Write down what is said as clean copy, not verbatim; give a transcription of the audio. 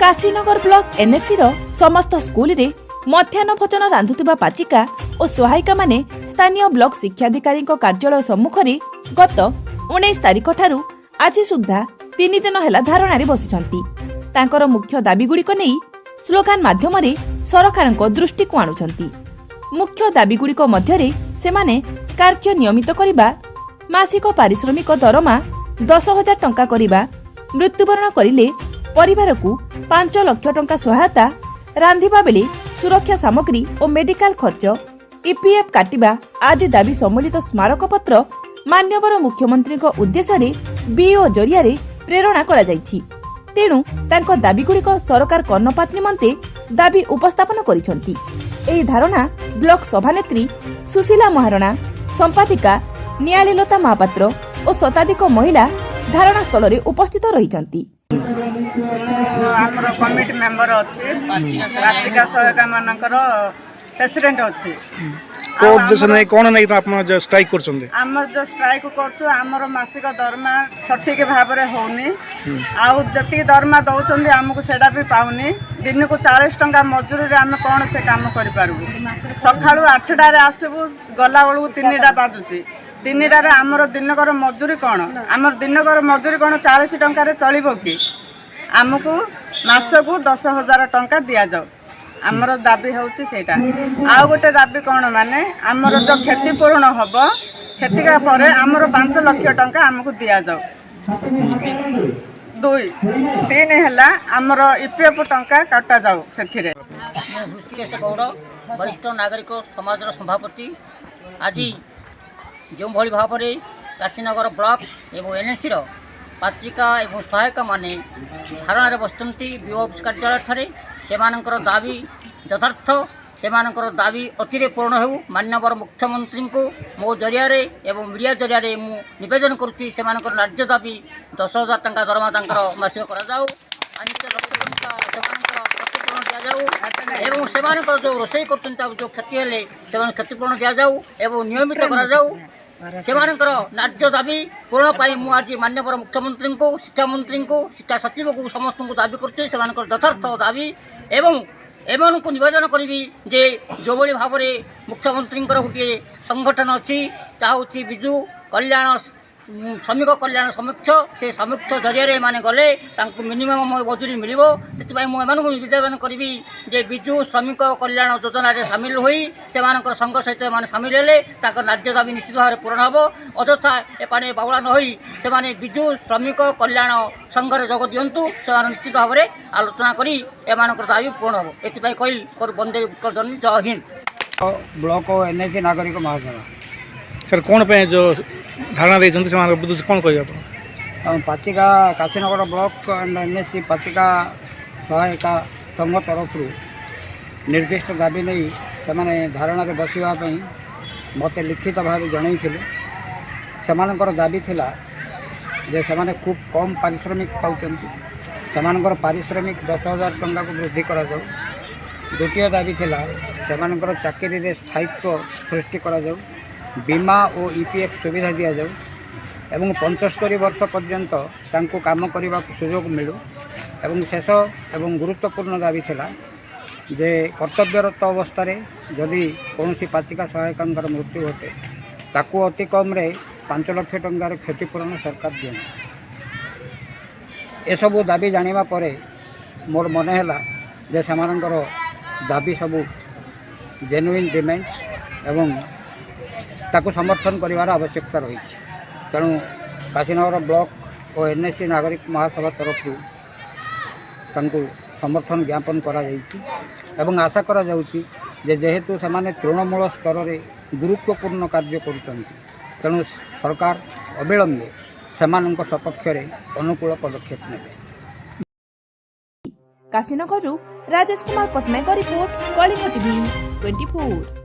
Kashinagar block ଏନ୍ଏସିର ସମସ୍ତ ସ୍କୁଲରେ ମଧ୍ୟାହ୍ନ ଭୋଜନ ରାନ୍ଧୁଥିବା ପାଚିକା ଓ ସହାୟିକାମାନେ ସ୍ଥାନୀୟ ବ୍ଲକ ଶିକ୍ଷାଧିକାରୀଙ୍କ କାର୍ଯ୍ୟାଳୟ ସମ୍ମୁଖରେ ଗତ 19 ତାରିଖଠାରୁ ଆଜି ସୁଦ୍ଧା 3 ଦିନ ହେଲା ଧାରଣାରେ ବସିଛନ୍ତି। ତାଙ୍କର ମୁଖ୍ୟ ଦାବିଗୁଡ଼ିକ ନେଇ ସ୍ଲୋଗାନ ମାଧ୍ୟମରେ ସରକାରଙ୍କ ଦୃଷ୍ଟିକୁ ଆଣୁଛନ୍ତି। ମୁଖ୍ୟ ଦାବିଗୁଡ଼ିକ ମଧ୍ୟରେ ସେମାନେ କାର୍ଯ୍ୟ ନିୟମିତ କରିବା, ମାସିକ ପାରିଶ୍ରମିକ ଦରମା 10,000 ଟଙ୍କା କରିବା, ମୃତ୍ୟୁବରଣ କରିଲେ ପରିବାରକୁ 5 ଲକ୍ଷ ଟଙ୍କା ସହାୟତା, ରାନ୍ଧିବା ବେଳେ ସୁରକ୍ଷା ସାମଗ୍ରୀ ଓ ମେଡିକାଲ ଖର୍ଚ୍ଚ, ଇପିଏଫ୍ କାଟିବା ଆଦି ଦାବି ସମ୍ବଳିତ ସ୍ମାରକପତ୍ର ମାନ୍ୟବର ମୁଖ୍ୟମନ୍ତ୍ରୀଙ୍କ ଉଦ୍ଦେଶ୍ୟରେ ବିଇଓ ଜରିଆରେ ପ୍ରେରଣ କରାଯାଇଛି। ତେଣୁ ତାଙ୍କ ଦାବିଗୁଡ଼ିକ ସରକାର କର୍ଣ୍ଣପାତ ନିମନ୍ତେ ଦାବି ଉପସ୍ଥାପନ କରିଛନ୍ତି। ଏହି ଧାରଣା ବ୍ଲକ ସଭାନେତ୍ରୀ ସୁଶୀଲା ମହାରଣା, ସମ୍ପାଦିକା ନିଆଳିଲତା ମହାପାତ୍ର ଓ ଶତାଧିକ ମହିଳା ଧାରଣା ସ୍ଥଳରେ ଉପସ୍ଥିତ ରହିଛନ୍ତି। ମୁଁ ଆମର କମିଟି ମେମ୍ବର ଅଛି, ପାଚିକା ସହାୟିକା ମାନଙ୍କର ପ୍ରେସିଡେଣ୍ଟ ଅଛି। କୋଉ ଆଉ ଉଦ୍ଦେଶ୍ୟ ନେଇ, କ'ଣ ନେଇ ତ ଆପଣ ଷ୍ଟ୍ରାଇକ୍ କରୁଛନ୍ତି? ଆମର ଯେଉଁ ଷ୍ଟ୍ରାଇକ୍ କରୁଛୁ, ଆମର ମାସିକ ଦରମା ସଠିକ ଭାବରେ ହଉନି। ଆଉ ଯେତିକି ଦରମା ଦଉଛନ୍ତି ଆମକୁ, ସେଇଟା ବି ପାଉନି। ଦିନକୁ 40 ଟଙ୍କା ମଜୁରୀରେ ଆମେ କ'ଣ ସେ କାମ କରିପାରିବୁ? ସକାଳୁ 8ଟାରେ ଆସିବୁ, ଗଲାବେଳକୁ 3ଟା ବାଜୁଛି। 3ଟାରେ ଆମର ଦିନକର ମଜୁରୀ କ'ଣ? ଆମର ଦିନକର ମଜୁରୀ କ'ଣ 40 ଟଙ୍କାରେ ଚଳିବ କି? ଆମକୁ ମାସକୁ 10,000 ଟଙ୍କା ଦିଆଯାଉ, ଆମର ଦାବି ହେଉଛି ସେଇଟା। ଆଉ ଗୋଟେ ଦାବି କ'ଣ ମାନେ ଆମର ଯେଉଁ କ୍ଷତିପୂରଣ ହେବ, କ୍ଷତିକା ପରେ ଆମର 5 ଲକ୍ଷ ଟଙ୍କା ଆମକୁ ଦିଆଯାଉ। ଦୁଇ ତିନି ହେଲା ଆମର ଇପିଏଫ୍ ଟଙ୍କା କଟାଯାଉ ସେଥିରେ। ମୁଁ ହୃଷିକେଶ ଗୌଡ଼, ବରିଷ୍ଠ ନାଗରିକ ସମାଜର ସଭାପତି। ଆଜି ଯେଉଁଭଳି ଭାବରେ କାଶୀନଗର ବ୍ଲକ ଏବଂ ଏନ୍ଏସିର ପାଚିକା ଏବଂ ସହାୟକମାନେ ଧାରଣାରେ ବସିଛନ୍ତି ବିଓ ଅଫିସ୍ କାର୍ଯ୍ୟାଳୟଠାରେ, ସେମାନଙ୍କର ଦାବି ଯଥାର୍ଥ। ସେମାନଙ୍କର ଦାବି ଅଚିରେ ପୂରଣ ହେଉ। ମାନ୍ୟବର ମୁଖ୍ୟମନ୍ତ୍ରୀଙ୍କୁ ମୋ ଜରିଆରେ ଏବଂ ମିଡ଼ିଆ ଜରିଆରେ ମୁଁ ନିବେଦନ କରୁଛି, ସେମାନଙ୍କର ନ୍ୟାଯ୍ୟ ଦାବି 10,000 ଟଙ୍କା ଦରମା ତାଙ୍କର ମାସିକ କରାଯାଉ, 5 ଲକ୍ଷ ଟଙ୍କା ସେମାନଙ୍କର କ୍ଷତିପୂରଣ ଦିଆଯାଉ ଏବଂ ସେମାନଙ୍କର ଯେଉଁ ରୋଷେଇ କରୁଛନ୍ତି, ତାକୁ ଯେଉଁ କ୍ଷତି ହେଲେ ସେମାନଙ୍କୁ କ୍ଷତିପୂରଣ ଦିଆଯାଉ ଏବଂ ନିୟମିତ କରାଯାଉ। ସେମାନଙ୍କର ନ୍ୟାଯ୍ୟ ଦାବି ପୂରଣ ପାଇଁ ମୁଁ ଆଜି ମାନ୍ୟବର ମୁଖ୍ୟମନ୍ତ୍ରୀଙ୍କୁ, ଶିକ୍ଷାମନ୍ତ୍ରୀଙ୍କୁ, ଶିକ୍ଷା ସଚିବକୁ, ସମସ୍ତଙ୍କୁ ଦାବି କରୁଛି ସେମାନଙ୍କର ଯଥାର୍ଥ ଦାବି। ଏବଂ ଏମାନଙ୍କୁ ନିବେଦନ କରିବି ଯେ ଯେଉଁଭଳି ଭାବରେ ମୁଖ୍ୟମନ୍ତ୍ରୀଙ୍କର ଗୋଟିଏ ସଂଗଠନ ଅଛି, ତାହା ହେଉଛି ବିଜୁ କଲ୍ୟାଣ ଶ୍ରମିକ କଲ୍ୟାଣ ସମୀକ୍ଷ। ସେ ସମୀକ୍ଷ ଜରିଆରେ ଏମାନେ ଗଲେ ତାଙ୍କୁ ମିନିମମ୍ ମଜୁରୀ ମିଳିବ। ସେଥିପାଇଁ ମୁଁ ଏମାନଙ୍କୁ ନିବେଦନ କରିବି ଯେ ବିଜୁ ଶ୍ରମିକ କଲ୍ୟାଣ ଯୋଜନାରେ ସାମିଲ ହୋଇ ସେମାନଙ୍କର ସଂଘ ସହିତ ଏମାନେ ସାମିଲ ହେଲେ ତାଙ୍କ ନ୍ୟାଯ୍ୟ ଦାବି ନିଶ୍ଚିତ ଭାବରେ ପୂରଣ ହେବ। ଅଯଥା ଏମାନେ ବାଉଳା ନ ହୋଇ ସେମାନେ ବିଜୁ ଶ୍ରମିକ କଲ୍ୟାଣ ସଂଘରେ ଯୋଗ ଦିଅନ୍ତୁ। ସେମାନେ ନିଶ୍ଚିତ ଭାବରେ ଆଲୋଚନା କରି ଏମାନଙ୍କର ଦାବି ପୂରଣ ହେବ। ଏଥିପାଇଁ କହି ବନ୍ଦେ ଉତ୍କଳ ଜନନୀ, ଜୟ ହିନ୍ଦ। ବ୍ଲକ ଓ ଏନ୍ଏସି ନାଗରିକ ମହାସଭା। ସାର୍, କ'ଣ ପାଇଁ ଯେଉଁ ଧାରଣା ଦେଇଛନ୍ତି, ସେମାନଙ୍କ ଉଦ୍ଦେଶ୍ୟ କ'ଣ କହିବେ ଆପଣ? ଆଉ ପାଚିକା କାଶୀନଗର ବ୍ଲକ ଆଣ୍ଡ ଏନ୍ଏସି ପାଚିକା ସହାୟିକା ସଂଘ ତରଫରୁ ନିର୍ଦ୍ଦିଷ୍ଟ ଦାବି ନେଇ ସେମାନେ ଧାରଣାରେ ବସିବା ପାଇଁ ମୋତେ ଲିଖିତ ଭାବେ ଜଣାଇଥିଲେ। ସେମାନଙ୍କର ଦାବି ଥିଲା ଯେ ସେମାନେ ଖୁବ୍ କମ୍ ପାରିଶ୍ରମିକ ପାଉଛନ୍ତି, ସେମାନଙ୍କର ପାରିଶ୍ରମିକ 10,000 ଟଙ୍କାକୁ ବୃଦ୍ଧି କରାଯାଉ। ଦ୍ୱିତୀୟ ଦାବି ଥିଲା ସେମାନଙ୍କର ଚାକିରିରେ ସ୍ଥାୟିତ୍ୱ ସୃଷ୍ଟି କରାଯାଉ, ବୀମା ଓ ଇପିଏଫ୍ ସୁବିଧା ଦିଆଯାଉ ଏବଂ 75 ବର୍ଷ ପର୍ଯ୍ୟନ୍ତ ତାଙ୍କୁ କାମ କରିବାକୁ ସୁଯୋଗ ମିଳୁ। ଏବଂ ଶେଷ ଏବଂ ଗୁରୁତ୍ୱପୂର୍ଣ୍ଣ ଦାବି ଥିଲା ଯେ କର୍ତ୍ତବ୍ୟରତ ଅବସ୍ଥାରେ ଯଦି କୌଣସି ପାଚିକା ସହାୟକଙ୍କର ମୃତ୍ୟୁ ଘଟେ, ତାକୁ ଅତି କମ୍ରେ 5 ଲକ୍ଷ ଟଙ୍କାର କ୍ଷତିପୂରଣ ସରକାର ଦିଅନ୍ତୁ। ଏସବୁ ଦାବି ଜାଣିବା ପରେ ମୋର ମନେ ହେଲା ଯେ ସେମାନଙ୍କର ଦାବି ସବୁ ଜେନୁଇନ୍ ଡିମାଣ୍ଡସ୍ ଏବଂ ତାକୁ ସମର୍ଥନ କରିବାର ଆବଶ୍ୟକତା ରହିଛି। ତେଣୁ କାଶୀନଗର ବ୍ଲକ ଓ ଏନ୍ଏସି ନାଗରିକ ମହାସଭା ତରଫରୁ ତାଙ୍କୁ ସମର୍ଥନ ଜ୍ଞାପନ କରାଯାଇଛି ଏବଂ ଆଶା କରାଯାଉଛି ଯେ ଯେହେତୁ ସେମାନେ ତୃଣମୂଳ ସ୍ତରରେ ଗୁରୁତ୍ୱପୂର୍ଣ୍ଣ କାର୍ଯ୍ୟ କରୁଛନ୍ତି, ତେଣୁ ସରକାର ଅବିଳମ୍ବେ ସେମାନଙ୍କ ସପକ୍ଷରେ ଅନୁକୂଳ ପଦକ୍ଷେପ ନେବେ। କାଶୀନଗରରୁ ରାଜେଶ କୁମାର ପଟ୍ଟନାୟକଙ୍କ ରିପୋର୍ଟ, କଳିଙ୍ଗ ଟିଭି 24।